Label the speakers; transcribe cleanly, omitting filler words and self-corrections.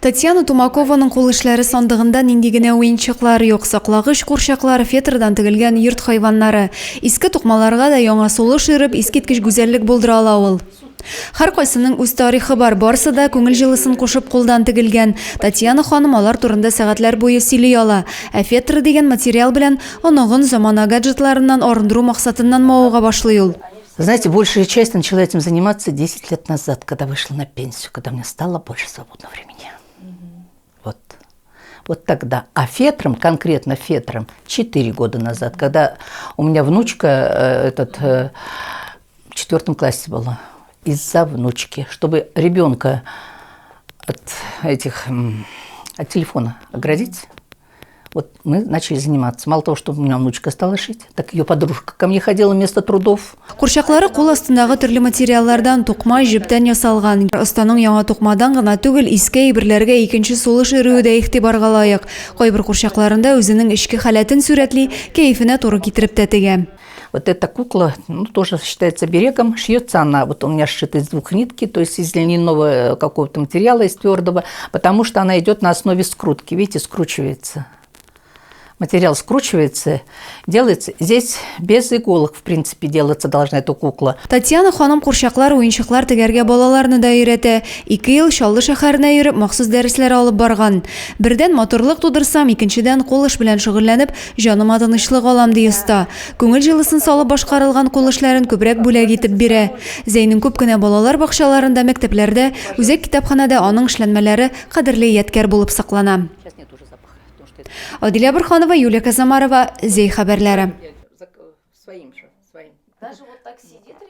Speaker 1: Татьяна Тумакованың кул эшләре сандыгында нинди генә уенчыклар юк, саклагыч курчаклар, фетрдан тегелгән йорт хайваннары. Иске тукмаларга да яңа сулыш өреп, искиткеч гүзәллек булдыра ала ул. Һәркайсының үз тарихы бар, барсы да күңел җылысын кушып кулдан тегелгән. Татьяна ханым алар турында сәгатьләр буе сөйли ала. Ә фетр дигән материал белән оныгын замана гаджетларыннан арындыру максатыннан мавыга башлый ул.
Speaker 2: Знаете, большая часть начала этим заниматься 10 лет назад, когда вышла на пенсию, когда мне стало больше свободного времени. Вот. Вот тогда. А фетром, конкретно фетром, 4 года назад, когда у меня внучка в четвертом классе была, из-за внучки, чтобы ребенка от телефона оградить, вот мы начали заниматься. Мало того, что у меня внучка стала шить, так ее подружка ко мне ходила вместо трудов.
Speaker 1: Курчаклары кул астындагы төрле материаллардан, тукма, җептән ясалган. Останың яңа тукмадан гына түгел, иске әйберләргә икенче сулыш өрүе дә игътибарга лаек. Кайбер курчакларында үзенең эчке халәтен сурәтли, кәефенә туры китереп тә тегә.
Speaker 2: Вот эта кукла, ну, тоже считается оберегом. Шьется она, вот у меня сшита из двух нитки, то есть из льняного какого-то материала, из твердого, потому что она идет на основе скрутки. Видите, скручивается. Материал скручивается, делается. Здесь без иголок, в принципе, делаться должна эта кукла.
Speaker 1: Татьяна ханым курчаклар, уенчыклар тегәргә балаларны да өйрәтә. 2 ел Чаллы шәһәренә йөреп, махсус дәресләр алып барган. Бердән матурлык тудырсам, икенчедән кул эш белән шөгыльләнеп, җаныма тынычлык алам, ди оста. Күңел җылысын салып башкарылган кул эшләрен күбрәк бүләк итеп бирә. Зәйнең күп кенә балалар бакчаларында, мәктәпләрдә, үзәк китапханәдә аның эшләнмәләре кадерле ядкәр булып саклана. Адилә Борханова, Юлия Казамарова, Зәй хәбәрләре.
Speaker 2: Своим же.